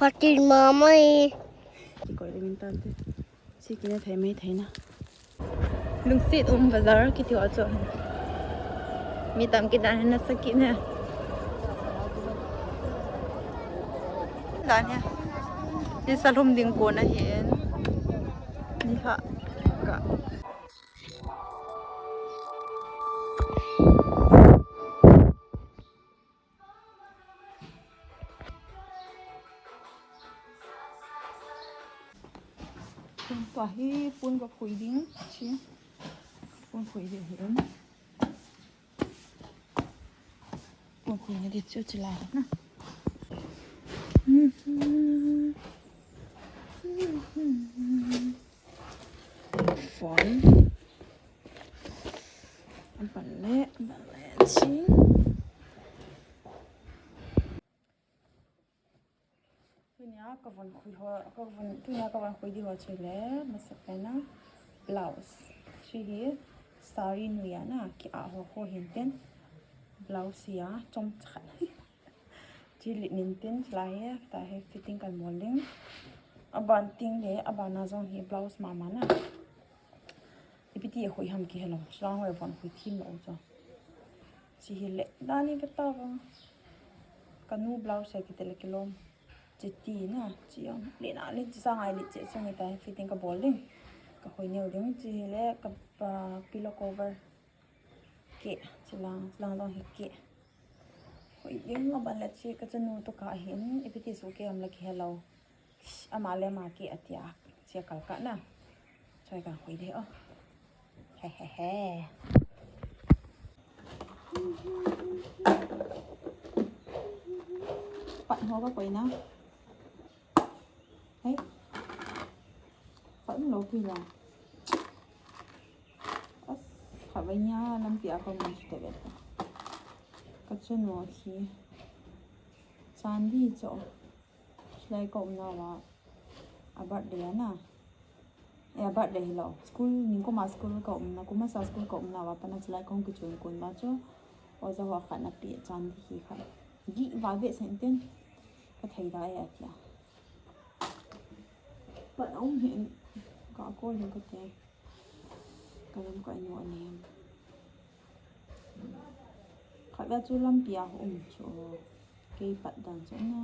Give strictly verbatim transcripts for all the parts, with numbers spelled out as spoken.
Patin mama e. Kikoi ding tante. Si kine thei mai thei na. Lungset um bazar kiti ho chu. Mi tam kit dan na sa kit ne. Dan he. Ni sa lhum ding kon ahin. Ni ha ka. Tua hi pon ka khui ding, chi. Pon khui ding hi em. Pon khui na ding chu chi lai na. Phone. Aban le, aban le, chi. Tunia ka von khui ho, ka von, tunia ka von khui ding ho chu le, masapen a blouse. Chi hi sari noiya na, ki-ah ho ho hin tin. Blouse hi a, chomcha khat. Chi lit nin tin, chi lai hi, ta hi fitting kan bol ding. Aban ting le, aban a jong hi blouse mama na. Ipi ti a khui ham kihe lou, chulai ho a von khui thim lou chu. Chi hi le, dan hi ve ta vang. Ka nu blouse hi kiti le kilom. Chi ti na, chi jong. Le na, le chi sa ngai le chi sa ngai ta, fitting ka bol ding. Ka khui neo ding, chi hi le, ka, ah, pillow cover. Keh, chi lang, chi lang jong hi keh. Khui ding, aban le chi ka chanu tu ka hin, ipi ti su keh ham le kihe lou. Ama le ama keh ati a, chi a kal ka na. Choi ka khui de o. He he he. Pat ho ka koi na. Hei. Pat lou pui la. As, kha ba nia lampi a ka mun chu te ve ta. Ka chanu hi. Chandi cho. Chulai ka umna uva, a birthday a na. Eh, a birthday hilou. School, nikum a school ka umna, kum masa school ka umna uva, pat a chulai kahung kichun kon uva chu. Oja ho khat na pe chandi hi khat. Gih uva ve sen tin. Ka thei da e atia. Pat a um hin. Ka call hin ka te. Ka lamkai nu a nem. Khat ve chu lampi a um chu. Kei pat dan chu na.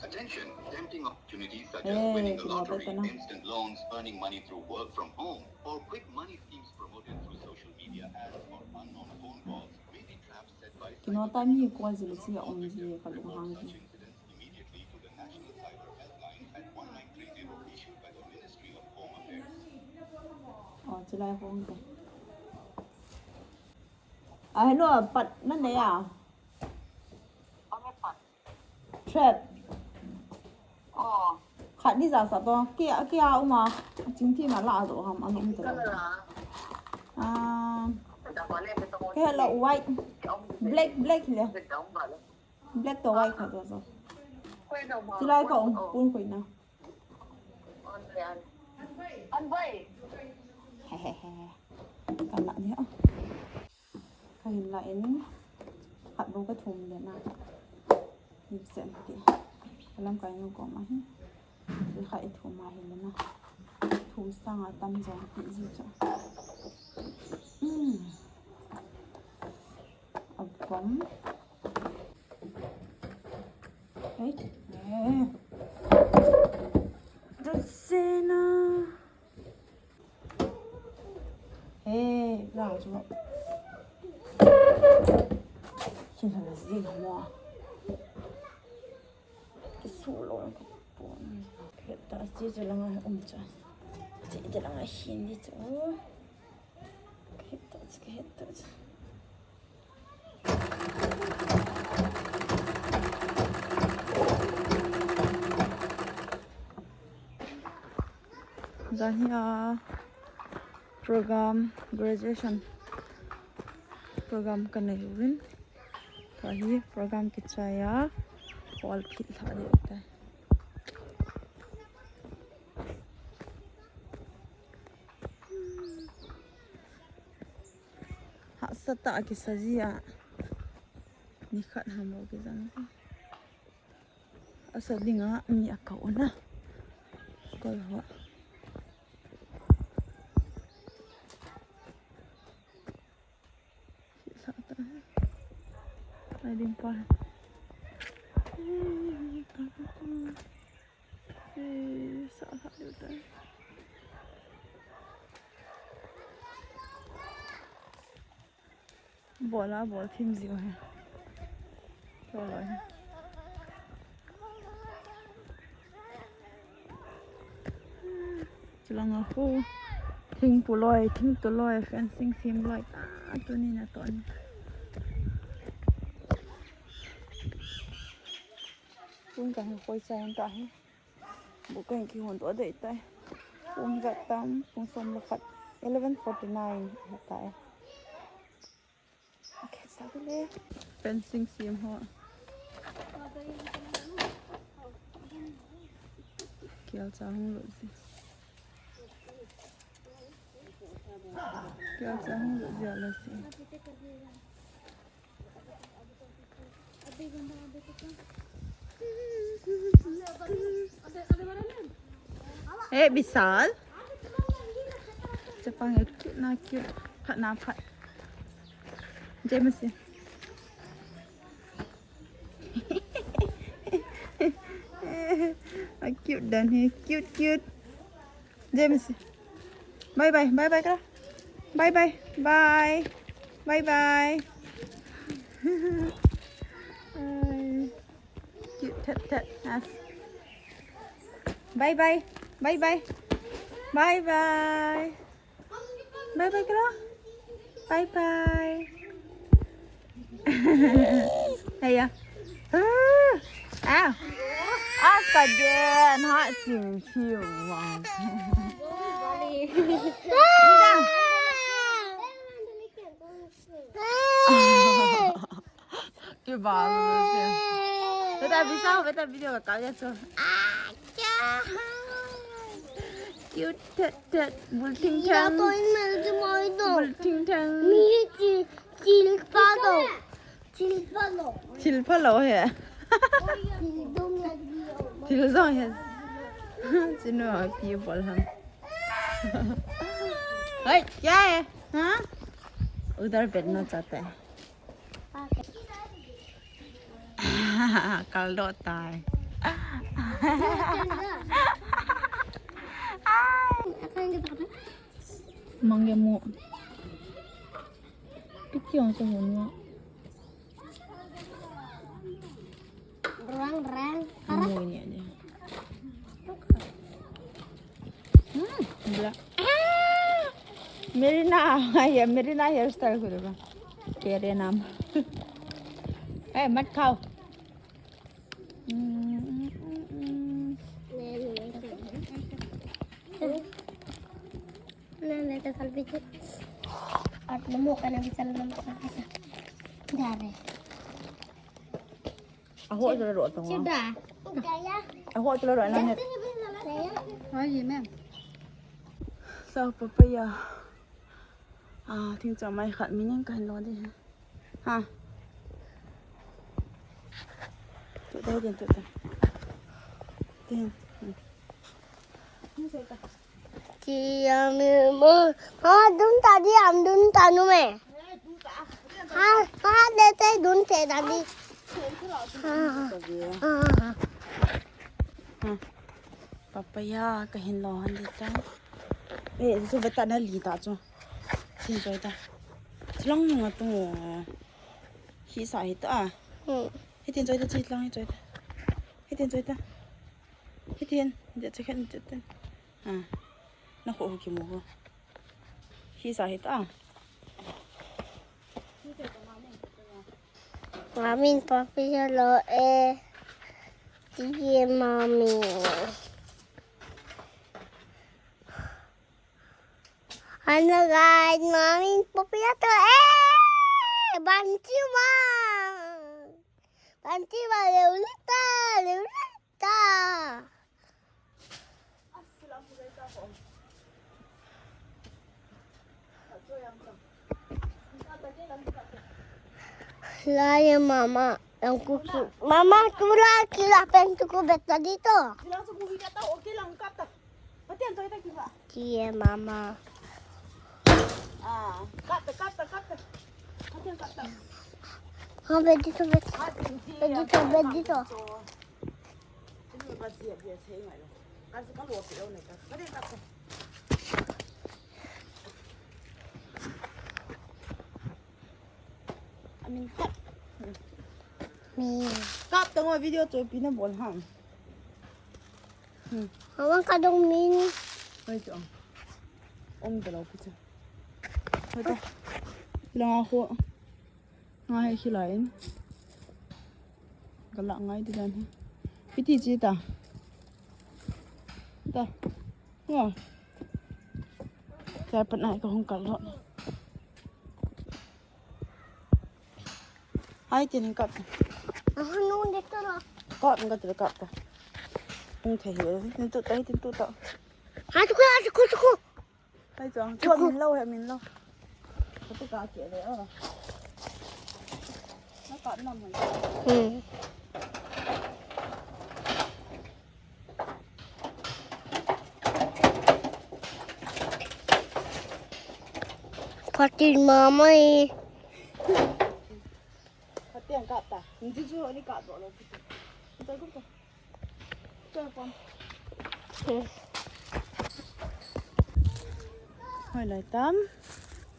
Attention, tempting opportunities such as winning the lottery, instant loans, earning money through work from home, or quick money schemes promoted through social media ads or unknown phone calls may be traps set by cyber criminals. Kino ta mi call ji le chi a um ji ka lung hang hi. Such incidents immediately to the National Cyber Helpline at one nine three zero issued by the Ministry of Home Affairs. Oh, chulai hong te. Ah, hello, pat na nei a. Threat. Khat ni ja sa to. Kia, kia uma. Ching thi ma la do ham, ano um ta. Ah. Ke la white. Black, black le. Black to white khat jo. Chulai ka um pun koi na. He he he. Ka la ni a. Ka hin la in. Khat bou ka thum le na. Ni sen ti. Ka lamkai nu koma hi. Kha i thum a hi le na. Thum sang a tam jong ti ji chu. Hmm. A vom. Hey. Hey. Rosena. Hey, la chu. Sila la sila mo. Kisu lo ka pon. Heta chi chu langa um cha. Chi te langa hin di chu. Heta chi, heta chi. Jan hi a program, graduation program ka nei uvin. Tua hi program kichai a, hall phit lha ding tai. Hahsa tah a kisa ji a. Ni khat ham bou kijang ji. Sa dinga mi a kau na. Kol ho. Sa ta. Ai ding pa. Sa ha ding ta. Bol a bol thim jiu hi. Cholo hi. Chulang a khu. Thing pu loi, thing tu loi, fencing sem loi ta tuni na ton. Pung ka hi koi sa ta hi. Bu ka hin kihon doh dei tai. Pung ijat tam, pung som le khat. Eleven forty-nine ahitai. Okay, sa le. Fencing sem ho. Kial cha hung lut ji. Kial cha hung lut ji la si. Hey, Vishal. Chapang e, cute na cute. Phat na phat. James. A cute dan hi. Cute, cute. James. Bye bye, bye bye kara. Bye bye, bye. Bye bye. Ai. Cute that, that. Yes. Bye bye. Bye bye. Bye bye. Bye bye kara. Bye bye. Hey ya. Ah. Ah. Asa den ha ching ching wa. Kibang lu se. Beta bisa, beta video ka kal ya chu. Cute that that. Bul thing thang. Bul thing thang. Chil pha lo. Chil pha lo he. Thil jong he. Chinu pi bol ham. Hey, kya hai? Ha? Udhar baithna chahta hai. Kal doh tai. Mang ge mu. Piti ang sa hunu. Rang, rang. Mu ni aja. Hmm, bla. Ah! Merina, ya, Merina hairstyle ko deba. Kere nam. Eh, mat khao. Hmm, hmm, hmm, hmm. Aho tu la ro tong. Chuda. Aho tu la ro na ne. Ai me. Sa papaya. Ah, thing chang mai khat mi ning kahin lo ding. Ha. Tu dai din tu ta. Din. Hmm. Ki ami mo. Ha, dun ta di am dun ta nu me. Ha, ha, de te dun te da di. Ha, ha, ha, ha. Ha. Papaya kahin lo han di ta. Eh, chu veta na li ta chu. Tin choi ta. Chlong nga tu. Hi sa hi ta. Hmm. Hitin choi ta, chi lang hi choi ta. Hitin choi ta. Hitin, dia chakhan choi ta. Ha. Na kho ki mu ko. Hi sa hi ta. Mami, papi lo e. Ti mami. Hello guys, mami, papi to e. Banti ma. Banti ma, leu lita, leu lita. Lai mama. Ang kuki. Mama, tula, kila pen tuku beta dito. Sila sa kuki kata, okay lang kata. Pati ang toy tagi ba? Kiye, mama. Ah, kata, kata, kata. Pati ang kata. Ha, bedito, bedito. Bedito, bedito. Ini ba siya, siya, siya, ngayon. Kasi kaluwa, siya, ngayon. Pati ang kata. Amin kap. Min. Kap tang video tu pina bol ham. Hmm. Awan ka dong min. Ai tu. Om ta lo pita. Pita. Lang ako. Ngai hilain. Galak ngai ti dan hi. Piti chi ta. Ta. Nga. Kaya pa na ikaw hong kalot. Hai, tinin kap. Ano dito na? Kap, ang ganda kap ka. Ang tahi, tintu tahi, tintu ta. Ha, tuku, ha, tuku, tuku. Hai, tuang. Tuku. Tuang, min lo, hai, min lo. Katu ka kile, oh. Nakap naman. Hmm. Pati mama eh. Pati ang kata. Hindi siya ni kato lang. Ito ko to. Ito ko. Hmm. Hoilai tam.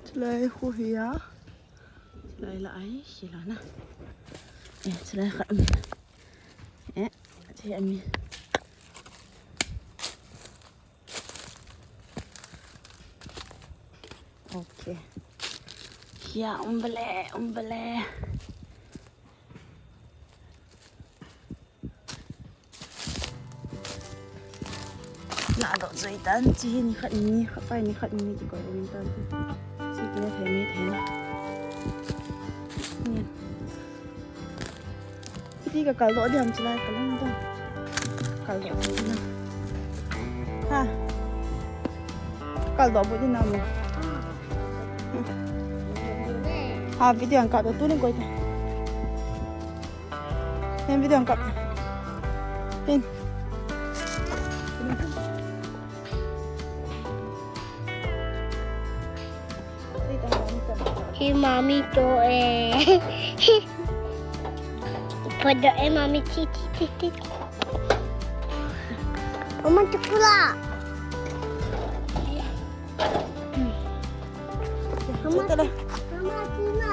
Chulai khu hia. Chulai la ai, sila na. Eh, chulai khat. Eh, che ami. Okay. Ya, umbele, umbele. Na do zoi tan, chi hi ni khat ni, khat pai ni khat ni, chi ko ni tan. Chi ko ni thei ni thei. Ni. Piti ka kaldoh ding ham chulai ka lang dong. Kaldoh ding ham. Ha. Kaldoh bu ding ham. Ha, video ang kaldoh tu ni koi ta. Hin video ang kaldoh. Hin. Hi mami to eh. Pada eh mami ti ti ti ti. Mama tu pula. Mama tu na.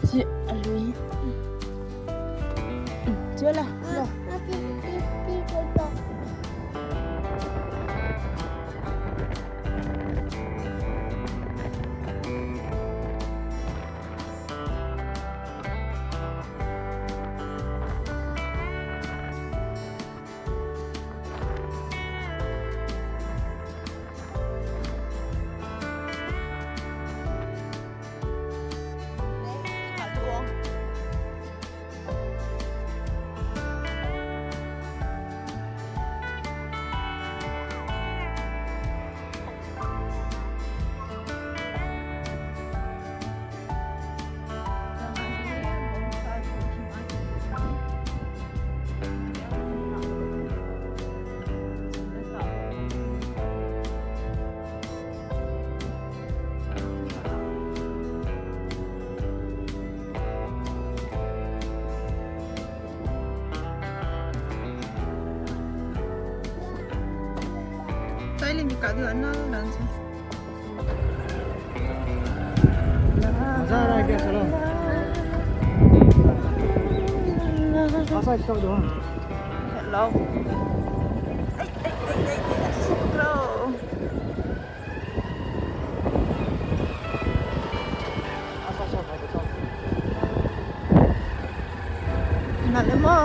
Chi alui. Chi la. Thailand ka di ana lang sa. मजा आ रहा है क्या? चलो। Hello. Ay, ay, ay, ay, ay, ay, ay, ay. Nale mo.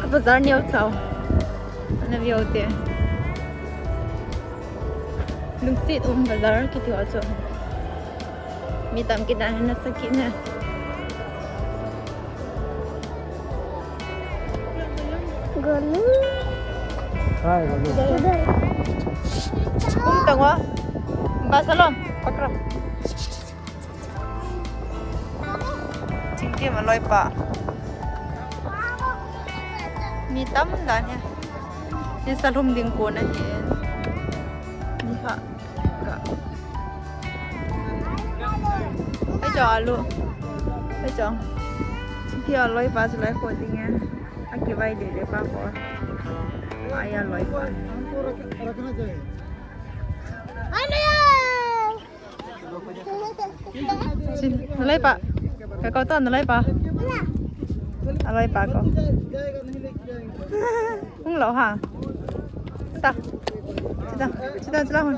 Ka bazar neo chao. Ana view te. Lungsit um bazar kiti ho chu. Mi tam kit na, nasakit na. Gonu. Hai, gonu. Kum tangwa. Basalom, pakra. Chingthim aloipa. Mi tam dan hi. Ni salum ding kon ahi. Ni kha. Ka. Hei chong alu. Hei chong. Chingthim aloipa chu lai kho ding e. Akivai dede pa ko. Ai aloipa. Aloipa. Ka ko to aloipa. Aloipa ko. Hung lo ha. Ta. Sida, sida, sida hun.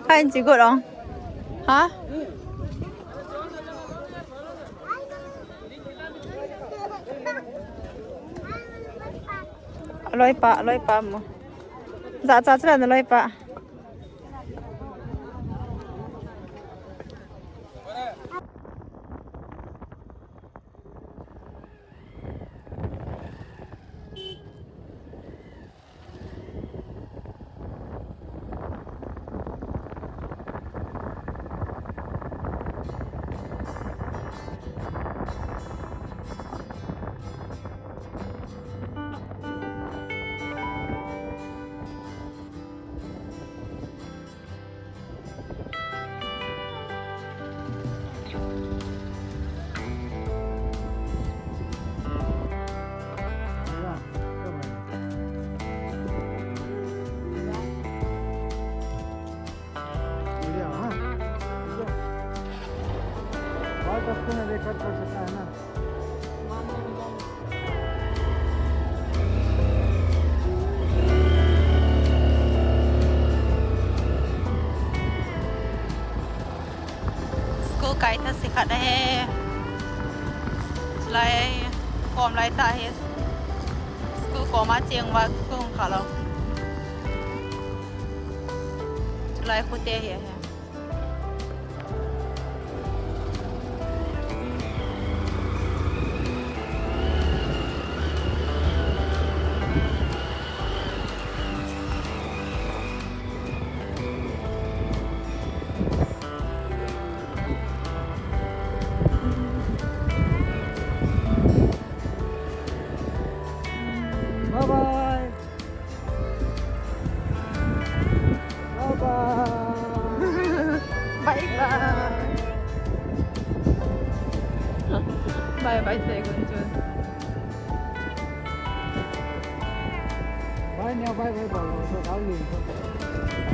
Hai, chi got ong. Ha? Aloipa, aloipa mo. Za cha cha aloipa. School kai tha sikhat ahi. Chulai kom lai ta hi. School kom a cheng va school kha lo. Chulai khute hi ahi. Bye bye. Bye bye. Bye bye. Bye bye, Saigon Chun. Bye now, bye bye, bye bye.